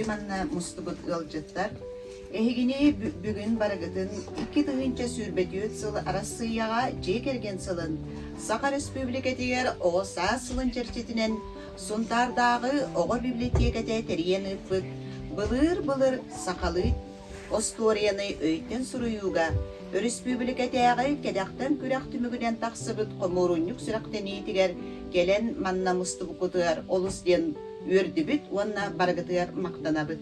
манна мустубут ыалдьыттар, эһигини бүгүн барыгытын 2024 сыл Арассыыйаҕа Дьиэ кэргэн сылын, Саха Өрөспүүбүлүкэтигэр Оҕо саас сылын чэрчитинэн Сунтаардааҕы оҕо библиотеката тэрийэн ыыппыт Былыыр-былыр сахалыы остуоруйаны өйтөн суруйууга өрөспүүбүлүкэтээҕи кэтэхтэн күрэх түмүгүнэн тахсыбыт хомуурунньук сүрэхтэниитигэр кэлэн манна мустубуккутугар олус диэн үөрдүбүт уонна барыгытыгар махтанабыт.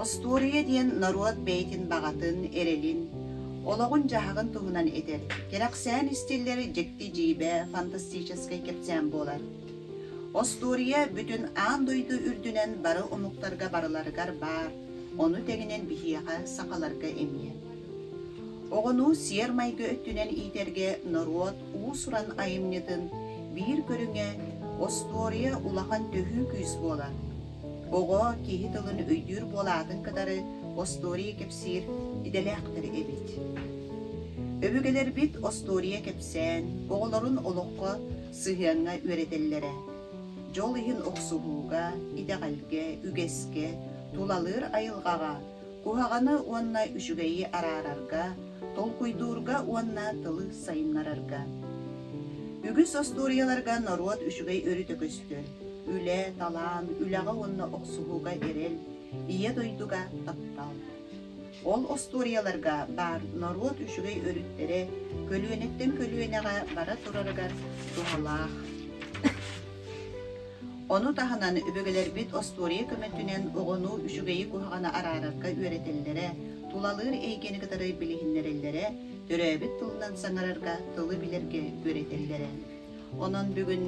Остуоруйа диэн норуот бэйэтин баҕатын, эрэлин, олоҕун-дьаһаҕын туһунан этэр, кэрэхсээн истиллэр дьикти-дьиибэ фантастическай кэпсээн буолар. Остуоруйа бүтүн аан дойду үрдүнэн бары омуктарга барыларыгар баар, ону тэҥинэн биһиэхэ, сахаларга эмиэ. Оҕону сиэр-майгы өттүнэн иитэргэ норуот уус-уран айымньытын биир көрүҥэ остуоруйа улахан төһүү күүс буолар. Оҕо киһи тылын өйдүүр буолаатын кытары остуоруйа кэпсиир идэлээхтэр эбит. Өбүгэлэрбит остуоруйа кэпсээн, оҕолорун олоххо сыһыаҥҥа үөрэтэллэрэ. Дьол иһин охсуһууга, итэҕэлгэ, үгэскэ, тулалыыр айылҕаҕа, куһаҕаны уонна үчүгэйи араарарга, толкуйдуурга уонна тылы сайыннарарга. Үгүс остуоруйаларга норуот үчүгэй өрүтэ көстөр: үлэ, талаан, үлэҕэ уонна охсуһууга эрэл, Ийэ дойдуга таптал. Ол остуоруйаларга баар норуот үчүгэй өрүттэрэ көлүөнэттэн көлүөнэҕэ бара турарыгар туһалаах. Ону таһынан өбүгэлэрбит остуоруйа көмөтүнэн оҕону үчүгэйи-куһаҕаны араарарга үөрэтэллэрэ, тулалыыр эйгэни кытары билиһиннэрэллэрэ, төрөөбүт тылынан саҥарарга, тылы билэргэ үөрэтэллэрэ. Онон бүгүн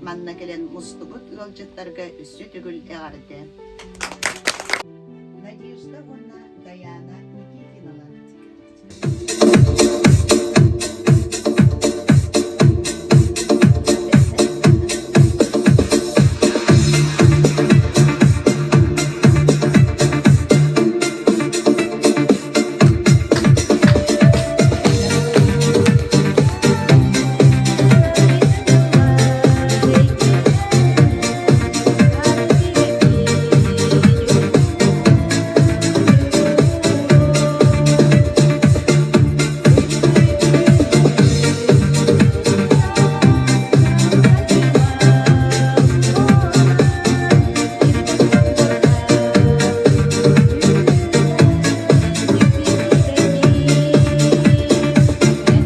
манна кэлэн мустубут ыалдьыттарга өссө төгүл эҕэрдэ. Надежда уонна Дайаана Никитиналар.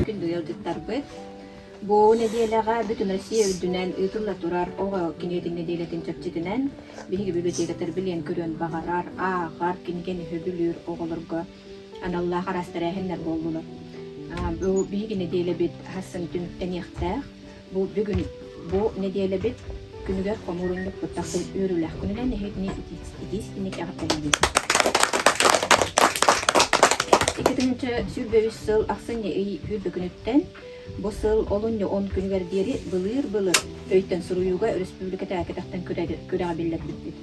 Күндү ыалдьыттарбыт, бу нэдиэлэҕэ бүтүн Россия үрдүнэн ыытылла турар оҕо кинигэтин нэдиэлэтин чэрчитинэн биһиги библиотекатар билиэн-көрүөн баҕарар, ааҕар, кинигэни сөбүлүүр оҕолорго аналлаах араас тэрээһиннэр буоллулар. Бу биһиги нэдиэлэбит хассын түмүктэниэхтээх. Бу бүгүн бу нэдиэлэбит күнүгэр хомуурунньукпут тахсан үөрүүлээх күнүнэн эһигини итии-истиҥник эҕэрдэлиибит. 2023 сыл ахсынньы ый сүүрбэ күнүттэн бу сыл олунньу 10 күнүгэр диэри былыыр-былыр өйтөн суруйууга өрөспүүбүлүкэтээҕи кэтэхтэн күрэҕи биллэрбиппит.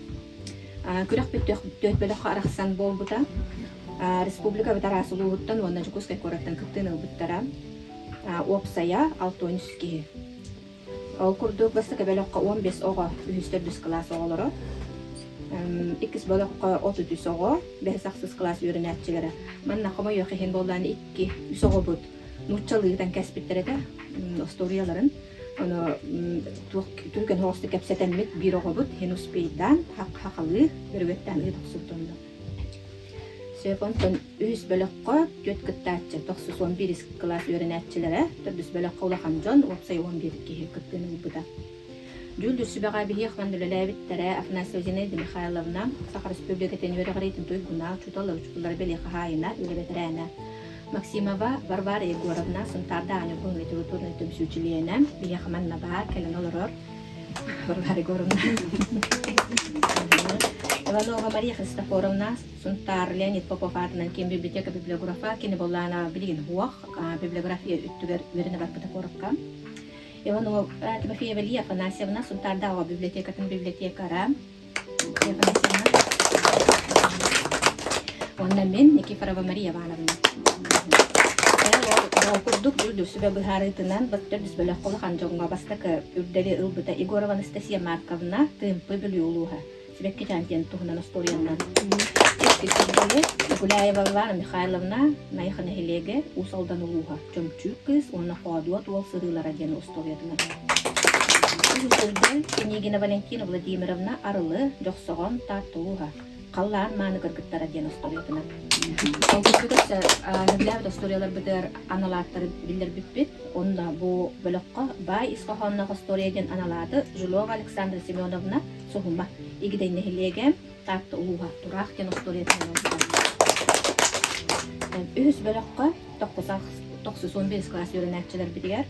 Күрэхпит түөрт бөлөххө арахсан буолбута. Республикабыт араас улууһуттан уонна Дьокуускай куораттан кыттыыны ылбыттара. Уопсайа 63 киһи. Ол курдук бастакы бөлөххө 15 оҕо, үһүс төрдүс кылаас оҕолоро, иккис бөлөххө 33 оҕо, бэһис ахсыс кылаас үөрэнээччилэрэ. Манна хомойуох иһин буоллаан икки, үс оҕобут нууччалыы ыытан кэспиттэр этэ остуоруйаларын. Ону туох түргэн соҕустук кэпсэтэммит биир оҕобут иһин успейдаан хахалыы өрүгэттээн ыыта охсубут онно. Сөп, онтон үһүс бөлөххө түөрт кыттааччы, тохсус уон биирис кылаас үөрэнээччилэрэ, төрдүс бөлөххө улахан дьон, уопсай 11 киһи кыттыыны ылбыта. Дьүүллүүр сүбэҕэ биһиэх манна үлэлээбиттэрэ Афанасьева Зинаида Михайловна, Саха Республикатын үөрэҕириитин туйгуна, учуутал учууталлара бэлиэ хаһаайына, үлэ бэтэрээнэ. Максимова Варвара Егоровна, Сунтаардааҕы Ньургун литературнай түмсүү чилиэнэ, биһиэхэ манна баар, кэлэн олорор. Варвара Егоровна. Иванова Мария Христофоровна, Сунтаар Леонид Попов аатынан киин библиотека библиографа, кини буоллаана билигин уох, библиография өттүгэр үөрэнэ барбыта куоракка. Иванова Тимофеева Лия Афанасьевна, Сунтаардааҕы библиотекатын библиотекара. Афанасьевна. Уонна мин Никифорова Мария Ивановна. Ол курдук курдук дьүүллүүр сүбэ быһаарыытынан төрдүс бөлөххө улахан дьоҥҥо бастакы үрдэли ылбыта Егорова Анастасия Марковна, Тыымпы Бүлүү улууһа. Сибэккичээн диэн туһунан остуоруйаннан. Иккис үрдэли Гуляева Варвара Михайловна, Найха нэһилиэгэ, Уус Алдан улууһа, Чөмчүүк кыыс уонна Хоодуот уол сырыылара диэн устуоруйатынан. Үһүс үрдэл Пинигина Валентина Владимировна Арылы, Дьохсоҕон, Таатта улууһа, Халлаан мааны кыргыттара диэн остуоруйатынан. Ол курдук өссө сөбүлээбит остуоруйаларбытыгар анал ааттары биллэрбиппит. Онно бу бөлөххө баай ис хоһоонноох остуоруйа диэн анал ааты Жилова Александра Семеновна Суһума Игидэй нэһилиэгэ Таатта улууһа Тураах диэн остуоруйатынан ылбыта. Үһүс бөлөххө тохсус 11 кылаас үөрэнээччилэрбитигэр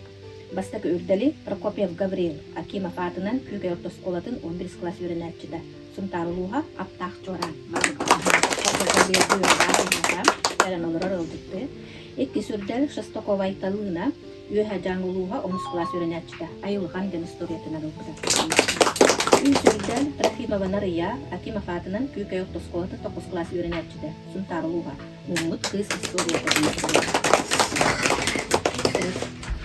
бастакы үрдэли Прокопьев Гаврил Акимов аатынан Күүкэй орто оскуолатын 11 кылаас үөрэнээччитэ Сунтаар улууһа Аптаах Чуораан кэлэн олорор ыалдьытты. Иккис үрдэл Шестакова Айталыына Үөһээ Дьааҥы улууһа онус кылаас үөрэнээччитэ Айылҕан диэн устуоруйатынан ылбыта. Үс үрдэл Трофимова Нарыйа Акимов аатынан Күүкэй орто оскуолатын тоҕус кылаас үөрэнээччитэ Сунтаар улууһа Муммут кыыс историята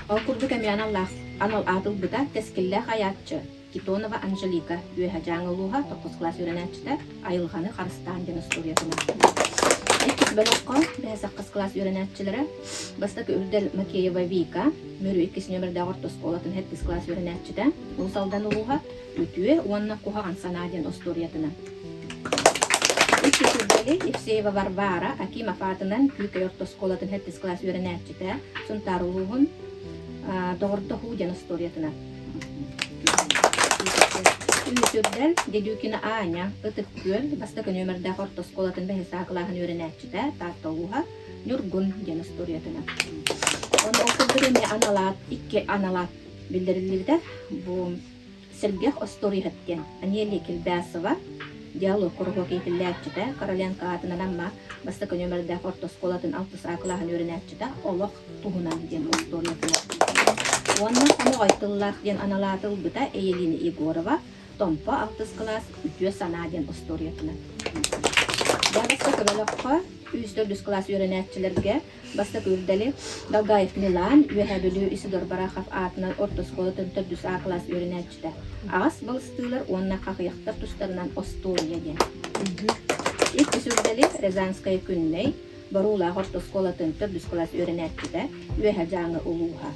Ол курдук эмиэ аналлаах анал аат ылбыта кэскиллээх айааччы Титонова Анжелика, Үөһэ Дьааҥы улууһа, тохсус кылаас үөрэнээччитэ, айылҕаны харыстаан диэн устуоруйатынан. Иккис бөлөххө бэһис ахсыс кылаас үөрэнээччилэрэ бастакы үрдэл Макеева Вика, Мүрү иккис нүөмэрдээх орто оскуолатын сэттис кылаас үөрэнээччитэ, Уус Алдан улууһа, Үтүө уонна куһаҕан санаа диэн остуоруйатынан. Иккис үрдэли Евсеева Варвара Акимов аатынан Күүкэй орто оскуолатын сэттис кылаас үөрэнээччитэ, Сунтаар улууһун Доҕордоһуу диэн остуоруйатынан. Үс үрдэл Дедюкина Аня, Ытык Күөл, бастакы нүөмэрдээх орто оскуолатын бэһис А кылааһын үөрэнээччитэ, Таатта улууһа, Ньургун диэн остуоруйатынан. Ону ол курдук эмиэ аналаат, икки аналаат биллэриллибитэ. Бу Сэргэх остуоруйаһыт диэн Анелия Килбясова диалог куруһуок иитиллээччитэ, Короленко аатынан Амма бастакы нүөмэрдээх орто оскуолатын алтыс А кылааһын үөрэнээччитэ Олох туһунан диэн остуоруйатынан. Уонна хомоҕой тыллаах диэн анал ааты ылбыта Эйэлина Егорова Томпо алтыс кылаас Үтүө санаа диэн остуоруйатынан. Бастакы бөлөххө үс төрдүс кылаас үөрэнээччилэргэ Бастакы үрдэли Далгаев Милан, Үөһээ Бүлүү Исидор Барахов аатынан орто оскуолатын төрдүс А кылаас үөрэнээччитэ. Аҕас балыстыылар уонна хахыйахтар тустарынан остуоруйа диэн. Иккис үрдэли Рязанская Күннэй, Боруулаах орто оскуолатын төрдүс кылаас үөрэнээччитэ, Үөһээ Дьааҥы улууһа.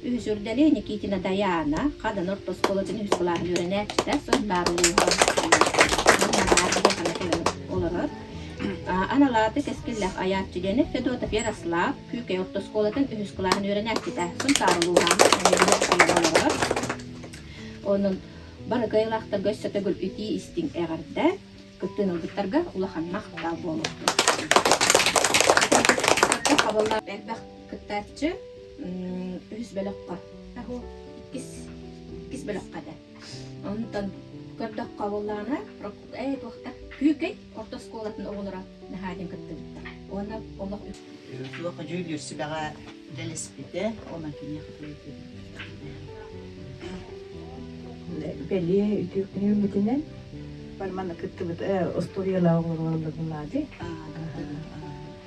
Үһүс үрдэли Никитина Дайаана, Хадан орто оскуолатын үһүс кылааһын үөрэнээччитэ, Сунтаар улууһа. Олорор. Аналааты кэскиллээх айааччы диэни Федотов Ярослав, Күүкэй орто оскуолатын үһүс кылааһын үөрэнээччитэ, Сунтаар улууһа. Олорор. Онон бары кыайыылаахтарга өссө төгүл итии истиҥ эҕэрдэ. Кыттыыны ылбыттарга улахан махтал буолуохтун. Элбэх кыттааччы үһүс бөлөххө иккис иккис бөлөххө этэ. Онтон көрдөххө буоллаҕына ээ туохта Күүкэй орто оскуолатын оҕолоро наһаа диэн кыттыбыттар. Уонна олох Туох дьүүллүүр сүбэҕэ үлэлэспитэ, онон киниэхэ Бэлиэ үтүө күнүммүтүнэн барманы кыттыбыт остуоруйалаах оҕолорбунаати.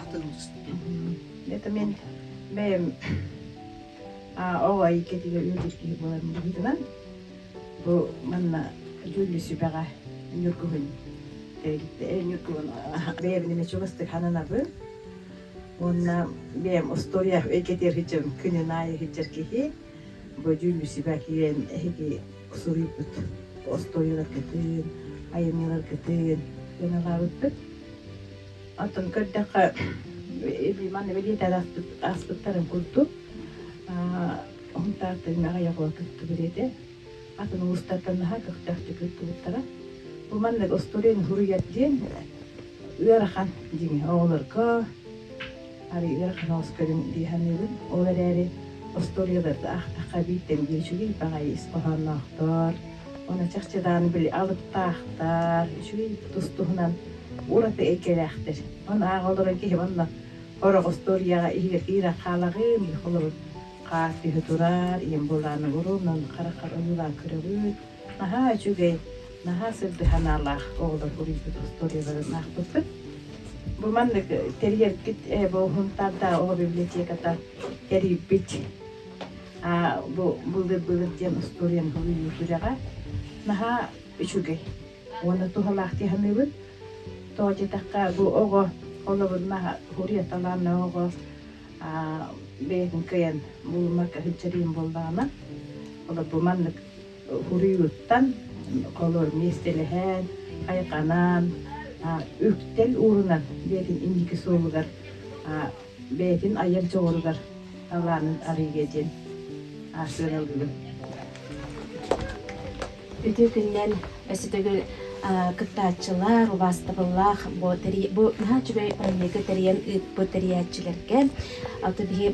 Атын Это мен бэйэм оҕо иккэтигэр үөрдүр киһи буоларым быһыытынан бу манна дьүүллүүр сүбэҕэ Ньургуһун тэрилтэ Ньургуһун бэйэбин эмэ чугастык хананабын уонна бэйэм остуоруйа эйгэтигэр сылдьабын күнүн аайы сылдьар киһи бу дьүүллүүр сүбэ киирэн эһиги суруйбут остуоруйаларгытын айымньыларгытын сыаналаабыппыт Оттон көрдөххө, манна бэлиэтээн ааспыттарын курдук, Һунтаартан аҕыйах уол кыттыбыт этэ. Атын улуустартан наһаа көхтөөхтүк кыттыбыттара. Бу маннык остуоруйаны суруйар диэн ыарахан дьиҥэ оҕолорго арый ыарахан оҕус көрүҥ дии саныыбын. Ол эрээри остуоруйаларды аахтахха бииртэн биир үчүгэй баҕайы ис хоһоонноохтор, Уонна чахчы даҕаны били алыптаахтар, үчүгэй тус-туһунан ураты эйгэлээхтэр. Ону ааҕа олорон киһи онно сорох остуоруйаҕа иһигэр киирэн хаалаҕын, холобур, хаар түһэ турар, ийэм буолааны урун, хараххар ойуулаан көрөбүт. Наһаа үчүгэй, наһаа сырдык санаалаах оҕолор уруйбут остуоруйаларын аахпыппыт. Бу маннык тэрийэргит бу Һунтаарда оҕо библиотеката тэрийбит бу былыр-былыр диэн устуоруйаны суруйуу күрэҕэ наһаа үчүгэй уонна туһалаах дии саныыбын. Тоҕо диэтэххэ бу оҕо холобур наһаа уруйа талааннаах оҕо бэйэтин кыайан булуммакка сылдьар ийэм буоллаҕына, олор бу маннык Уруйуттан холор миэстэлэһэн, хайҕанан, үктэл уурунан бэйэтин инники суолугар, бэйэтин айар дьоҕуругар талаанын арыйыа диэн сыаналыыбын. Үтүө күннэн өссө төгүл кыттааччылар, убаастабыллаах бу, бу наһаа үчүгэй проегы тэрийэн ыыппыт тэрийээччилэргэ, аты биһи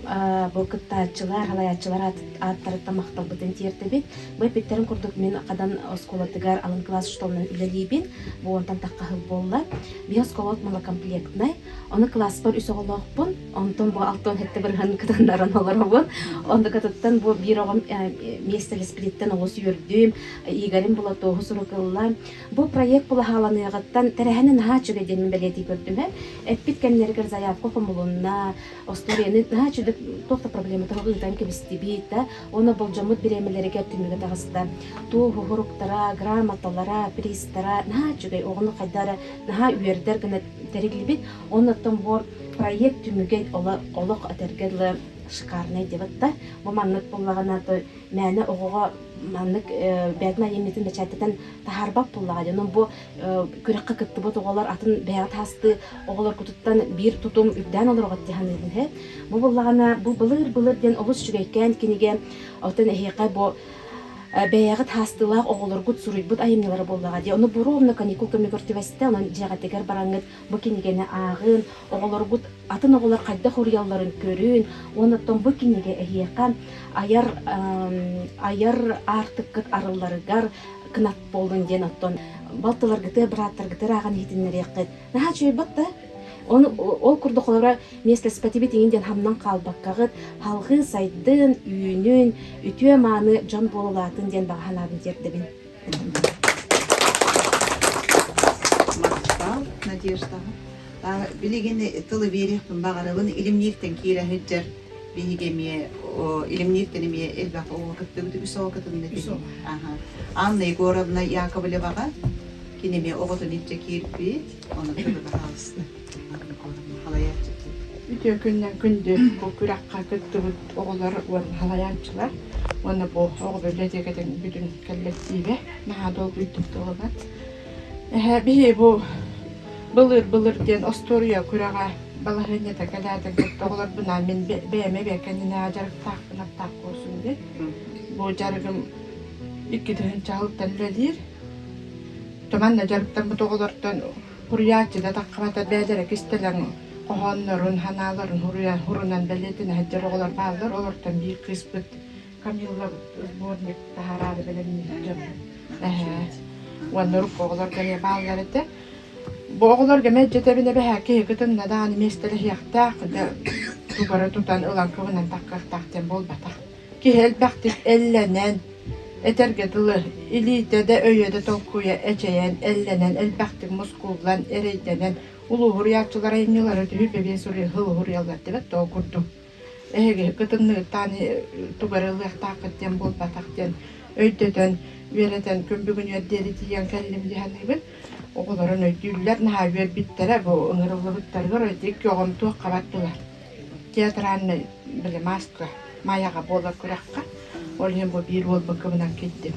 бу кыттааччылар, халайааччылар ааттарыттан махталбытын тиэрдэбит. Бу эппиттэрин курдук мин Хадан оскуолатыгар алын кылаас учууталынан үлэлиибин. Бу онтон тахха сыл буолла. Биһи оскуолабыт малокомплектнай. Ону кылааспар үс оҕолоохпун. Онтон бу 67 бырыһан кытыннаран олоробун. Онтукатыттан бу биир оҕом миэстэлэспититтэн олус үөрдүм. Игорим Булатоһу сурук ылла. Бу проект булаһааланыаҕыттан тэрээһини наһаа үчүгэй диэн мин бэлиэтии көрдүм. Эппит кэмнэригэр заявка хомулунна, остуоруйаны наһаа үчүгэй туох да проблемата суох ыытан кэбистибит да уонна болдьоммут бириэмэлэригэр түмүгэ таҕыста. Туоһу суруктара, грамоталара, призтара наһаа үчүгэй оҕону хайда эрэ наһаа үөрдэр гына тэриллибит. Оннуттан бу проект түмүгэ олох этэргэ дылы шикарнай диэбит да. Бу маннык буоллаҕына мээнэ оҕоҕо маннык бэйэтин айымньытын бэчээттэтэн таһаарбат буоллаҕа дии. Онон бу күрэххэ кыттыбыт оҕолор атын бэйэҕит хаастыы оҕолоргутуттан биир тутум үрдээн олороҕут дии саныыбын иһэ. Бу буоллаҕына бу былыр-былыр диэн олус үчүгэйкээн кинигэ оттон эһиэхэ бу бэйэҕит хаастыылаах оҕолоргут суруйбут айымньылара буоллаҕа дии. Ону бу ровно каникул кэмигэр түбэстэ, онон дьиэҕитигэр бараҥҥыт бу кинигэни ааҕын, оҕолоргут атын оҕолор хайдах уруйалларын көрүн, уонна оттон бу кинигэ эһиэхэ айар айар аартыккыт арылларыгар кынат буоллун диэн оттон балтыларгытыгар, бырааттаргытыгар ааҕан иһитиннэриэххит. Наһаа үчүгэй да. Ону ол курдук холобура миэстэлэспэтибит иҥин диэн хамнан хаалбаккаҕыт, салҕыы сайдын, үүнүн, үтүө-мааны дьон буолулаатын диэн баҕа санаабын тиэрдэбин. Махтал, Надежда. Билигин тылы биэриэхпин баҕарабын. Илимнииртэн киирэ сылдьар биһиги эмиэ Илимнииртэн эмиэ элбэх оҕо кыттыбыт, үс оҕо кытынна Анна Егоровна Яковлеваҕа кини эмиэ оҕотун илдьэ киирбит, ону тылы баһаалыста. Анна Егоровна халайааччы. Үтүө күннэн күндү бу күрэххэ кыттыбыт оҕолор уонна халайааччылар уонна бу оҕо библиотекатын бүтүн кэллэктиибэ наһаа долгуйдум тылынан. Эһэ биһи бу былыр-былыр диэн остуоруйа күрэҕэ балаһыанньата кэлээтин кытта оҕолорбунаан мин бэйэм эбиэ кэннинээҕи дьарыктаахпын аптаах куорсун диэн. Бу дьарыгым 2 тыһыынча сылтан үлэлиир. Туманна дьарыктаммыт оҕолортон Суруйааччы да таххыбата бэйэлэрэ кистэлэҥ хоһооннорун, санааларын сурунан бэлиэтэнэ сылдьар оҕолор бааллар. Олортон биир кыыспыт Камилла сборник таһаараары бэлэмниир дьон. Эһээ. Уонна урукку оҕолорго эмиэ бааллар этэ. Бу оҕолорго мэлдьэтэбин эбэһээ киһи кытынна даҕаны миэстэлэһиэхтээх, да тугары тутан ылан кыбынан таххыахтаах диэн буолбатах. Киһи элбэхтик эллэнэн, этэргэ дылы, илиитэ да өйө да толкуйа эчэйэн, эллэнэн, элбэхтик мускуллан, эрэйдэнэн, улууһуруйааччылар айымньылары түһүү бэбиэс уруйаллар диэбэт да ол курдук. Эһиги кытынныгыттаан тугу эрэ ылыахтааххыт диэн буолбатах диэн өйдөтөн, үөрэтэн күн бүгүнүгэр диэри тиийэн кэллим дии саныыбын. Оҕолорун өйдүүллэр, наһаа үөрбүттэрэ бу ыҥырыллыбыттарыгар икки оҕом туохха бардылар. Театральнай били маска Майаҕа буолар күрэххэ. Ол иһин бу биир уолбун кыбынан киирдим.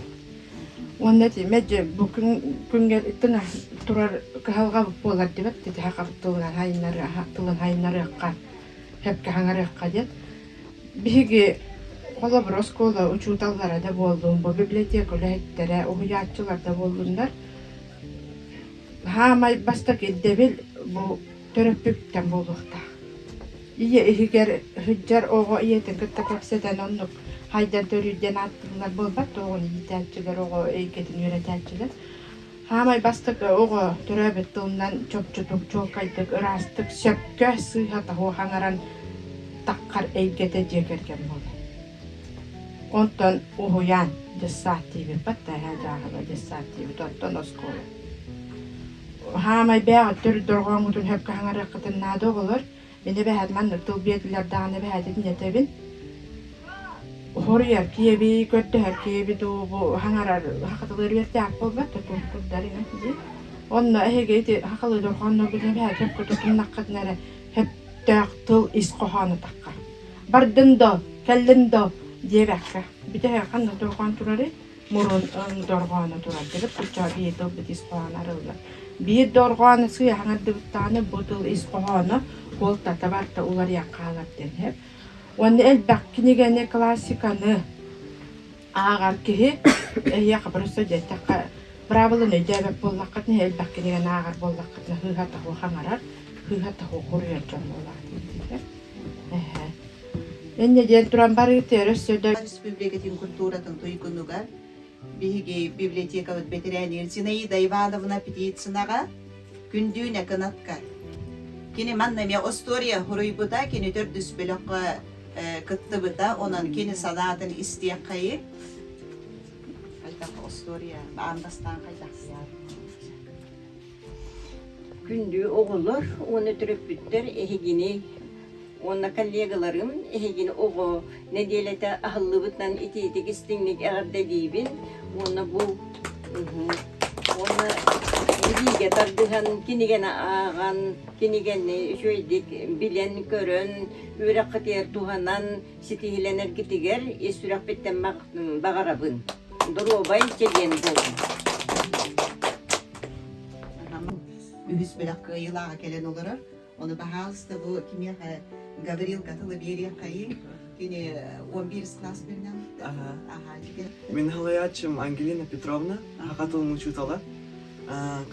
Уонна ити мэлдьи бу күн күҥҥэ тыҥа турар кыһалҕа буолар диэбэт ити сахабыт тылынан тылын хайыннарыахха, сөпкө хаҥарыахха диэн. Биһиги холобур оскуола учууталлара да буоллун, бу библиотека үлэһиттэрэ, уһуйааччылар да буоллуннар, Хаамай бастакы ирдэбил бу төрөппүттэн буолуохтаах. Ийэ иһигэр сылдьар оҕо ийэтин кытта кэпсэтэн оннук хайдан төрүүр диэн ааттыыллар буолбат дуо оҕону иитээччилэр, оҕо эйгэтин үөрэтээччилэр. Хаамай бастакы оҕо төрөөбүт тылынан чопчутук, чуолкайдык, ыраастык, сөпкө сыыһа-таһуо хаҥаран таххар эйгэтэ дьиэ кэргэн буолар. Онтон уһуйаан дьыссаат диибит, баттаһа дьааһыла дьыссаат диибит, оттон оскуола. Хаамай бэйэҕит төрүт дорҕооҥҥутун сөпкө хаҥарыаххытын наада оҕолор. Мин эбэһээт маннык тыл биэрдилэр даҕаны эбэһээтин этэбин. Хоруйар киэби, көрдөһөр киэби дуу, бу хаҥарар хахатылыыр үөртээх буолбат да курдар дии. Онно эһиги ити хахалыы дорҕоонноргутун эбэһээт сөпкө тутуннаххытына эрэ сөптөөх тыл ис хоһооно таххар. Бардын до, кэллин до диэбэккэ. Бүтэһэ ханна дорҕоон турарый? Мурун дорҕооно турар диэбит куччаа биир тылбыт ис хоһооно арыллар. Биир дорҕоону сыыһа хаҥардыбыттаҕына бу тыл ис хоһооно суолтата барыта уларыйан хаалар диэн сөп. Уонна элбэх кинигэни, классиканы ааҕар киһи эһиэхэ просто диэтэххэ быраабыланы өйдөөбөт буоллаххытына элбэх кинигэни ааҕар буоллаххытына сыыһа-таһуу хаҥарар, сыыһа-таһуу хоруйар дьон буолаҕыт диэтилэр. Эһэ. Инньэ диэн туран барыытыгар өссө да Республикатын культуратын туйгунугар биһиги библиотекабыт бэтэрээнигэр Зинаида Ивановна Птицынаҕа Күндүүнэ Кынатка. Кини манна эмиэ остуоруйа суруйбута, кини төрдүс бөлөххө кыттыбыта, онон кини санаатын истиэххэйи. Хайдах остуоруйа аан бастаан хайдах Күндү оҕолор уонна төрөппүттэр эһигини уонна коллегаларым эһигини оҕо нэдиэлэтэ аһыллыбытынан итиитик истиҥник эҕэрдэлиибин уонна бу уонна билиигэ тардыһан кинигэни ааҕан кинигэни үчүгэйдик билэн-көрөн үөрэххитигэр туһанан ситиһилэнэргитигэр ис сүрэхпиттэн баҕарабын. Доруобай чэгиэн буолуҥ. Үһүс бөлөх кыайыылааҕа кэлэн олорор. Ону баһаалыста бу кимиэхэ Гаврилка тылы биэриэххэйиҥ. Кини 11 класс бэринэн. Аха. Мин халайааччым Ангелина Петровна, саха тылын учуутала.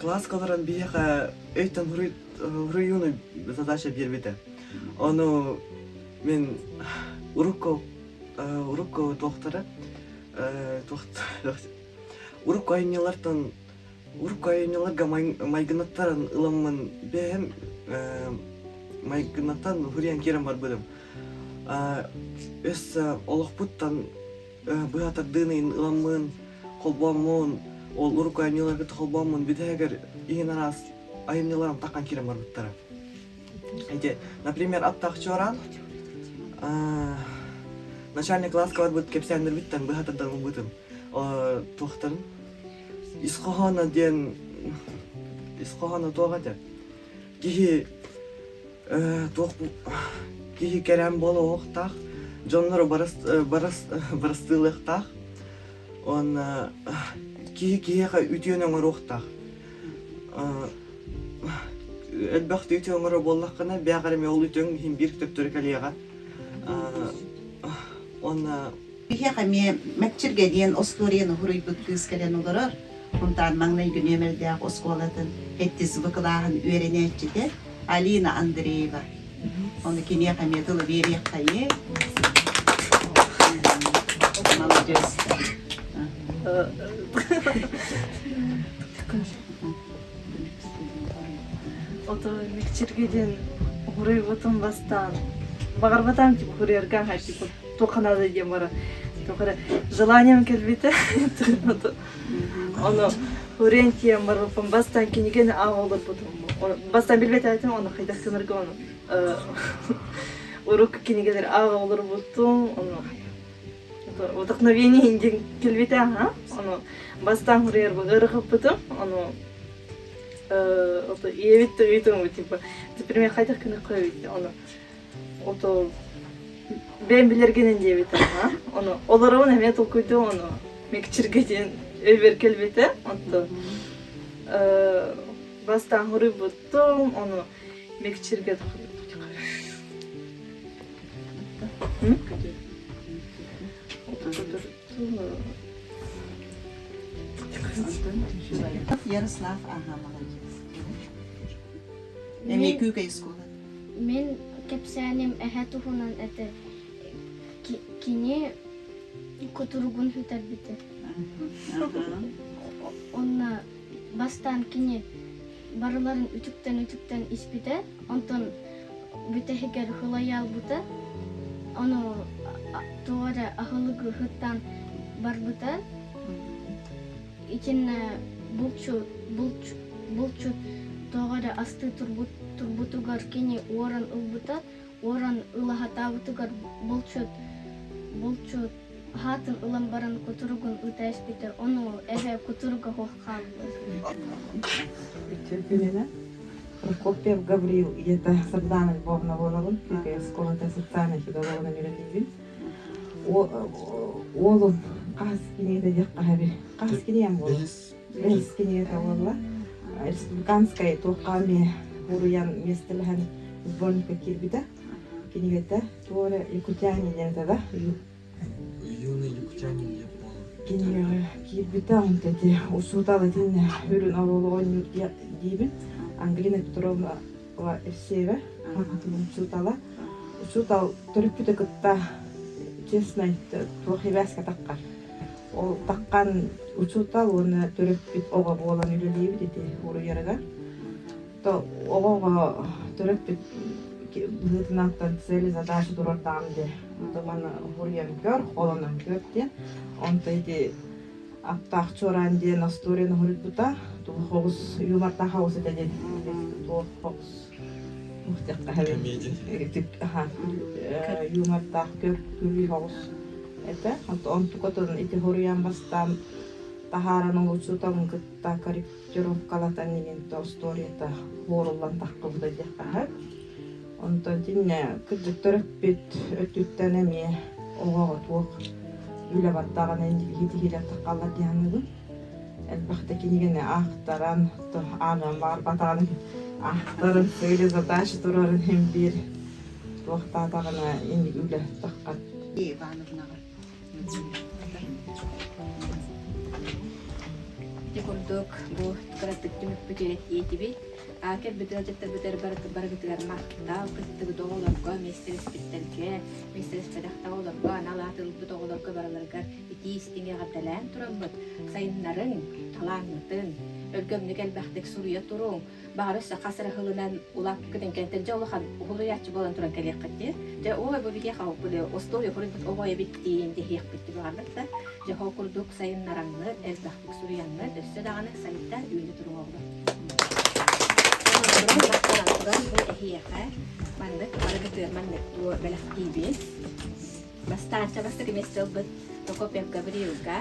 Класска олорон биһиэхэ өйтөн хуруйууну задача биэрбитэ. Ону Мин урукку урукку туохтара урукку айымньылартан урукку айымньыларга майгынаттан ыламмын бэйэм майгынаттан уһуруйан киирэн барбытым. Өссө олохпуттан быһа тардыыны ыламмын, холбооммун, ол урукку айымньыларга холбооммун бүтэһигэр иһин араас айымньыларым таххан киирэн барбыттара. Эти, например, аттаах чуораан начальный класска барбыт кэпсээннэрбиттэн быһа тардан ылбытым. Туохтарын ис хоһооно диэн ис хоһооно туох этэ? Киһи туох киһи кэрээн буолуохтаах, дьоннору барыс барыс барыстыылыахтаах уонна киһи киһиэхэ үтүөнү оҥоруохтаах. Элбэх үтүө оҥорор буоллаххына, бэйэҕэр эмиэ ол үтүөҥ иһин биир төттөрү кэлиэҕэ. Уонна Биһиэхэ эмиэ Мэкчиргэ диэн остуоруйаны суруйбут кыыс кэлэн олорор. Хунтаар маҥнайгы нүөмэрдээх оскуолатын сэттис В кылааһын үөрэнээччитэ Алина Андреева. Ону киниэхэ эмиэ тылы биэриэххэйиҥ. Маладьыас. Ото Мэкчиргэ диэн уһуруйбутум бастаан. Баҕарбатаам типа уһуруйарга типа туохха наада диэн бара. Туох эрэ желанием кэлбитэ. Ону уһуруйан тиийэн барбыппын бастаан кинигэни ааҕа олорбутум. Бастаан билбэт этим ону хайдах гынарга ону урукку кинигэлэри ааҕа олорбутум. Ону вдохновение диэн кэлбитэ аха. Ону бастаан уһуруйарбын ыарырҕаппытым. Ону ийэбит да ыйытым типа например хайдах гыныахха эбит ону ото бэйэм билэргинэн диэбит аха ону олоробун эмиэ толкуйдуом ону мэкчиргэ диэн өйбөр кэлбитэ онтон бастаан суруйбутум ону мэкчиргэ Ярослав ага молодец. Эмиэ күүкэй оскуола. Мин кэпсээним эһэ туһунан этэ. Кини кутуругун сүтэрбитэ. Онно бастаан кини барыларын үтүктэн-үтүктэн испитэ, онтон бүтэһигэр хылайаалбыта, ону туох эрэ аһылыгы ыһыктаан барбыта. Итиннэ булчут, булчут, булчут. Тоҕо эрэ астыы турбутугар кини уоран ылбыта, уоран ыла сатаабытыгар булчут булчут аһаатын ылан баран кутуругун ыта испитэ, ону эһэ кутуруга суох хаалбыт. Үтүө күнүнэн. Прокопьев Гаврил ийэтэ Сардана Львовна буолабын. Күүкэй оскуолата социальнай педагогунан үлэлиибин. Уолум хас кинигэтэ диэххэ хаһаби. Хас кинигэм буолар? Бэһис кинигэтэ буолла. Республиканскай туохха эмиэ уруйан миэстэлэһэн сборникка киирбитэ. Кинигэтэ туора Якутяне диэн этэ да? Юный якутянин диэн буолар. Кинигэҕэ киирбитэ онто ити учуутал итиннэ үрүн оруолу оонньуур диибин. Ангелина Петровна Евсеева учуутала. Учуутал төрөппүтэ кытта честно туох сибээскэ таххар. Ол таххан учуутал уонна төрөппүт оҕо буолан үлэлиибит ити уруйарыгар. То оҕоҕо төрөппүт быһыытынан цели задача туруордаҕым дии. Онто маны уруйан көр, холонон көр диэн. Онто ити Аптаах чуораан диэн остуоруйаны суруйбута. Туох оҕус юмордаах оҕус этэ диэн туох оҕус юмордаах көр күлүү оҕус этэ. Онтукатын ити суруйан бастаан таһааран ол учууталын кытта корректировкалатан иҥинтэ остуоруйата хуоруллан таххыбыта диэххэ сөп. Онтон итиннэ кырдьык төрөппүт өттүттэн эмиэ оҕоҕо туох үлэ бардаҕына иһитиһиилэр таххаллар дии саныыбын. Элбэхтэ кинигэни аахтаран, ааҕыан баҕарбатаҕын аахтаран цели задача турарын иһин биир туохтаатаҕына инник үлэ таххар. Ивановнаҕа Ити курдук бу кыратык түмүкпүт үөрэтиэтибит. Кэлбит ыалдьыттарбытыгар барыгытыгар махтал, кыттыбыт оҕолорго, миэстэлэспиттэргэ, миэстэлэспэтэх да оҕолорго, анал аат ылбыт оҕолорго барыларыгар итии истиҥ эҕэрдэлээн тураммыт, сайыннарыҥ, талааҥҥытын, өлгөмнүк элбэхтик суруйа туруҥ, баҕар өссө хас эрэ сылынан улааппыккытын кэнтэн дьэ улахан уһулуйааччы буолан туран кэлиэххит дии. Дьэ ой бу биһиэхэ били остуоруйа суруйбут оҕо эбит диэн дэһиэхпит дии баҕарбыт да. Дьэ ол курдук сайыннараҥҥыт, элбэхтик суруйаҥҥыт, өссө даҕаны сайда үүнэ туруҥ оҕолор. Туран туран бу эһиэхэ маннык барыгытыгар маннык бэлэхтиибин. Бастаанча бастакы миэстэ ылбыт Прокопьев Гаврилга.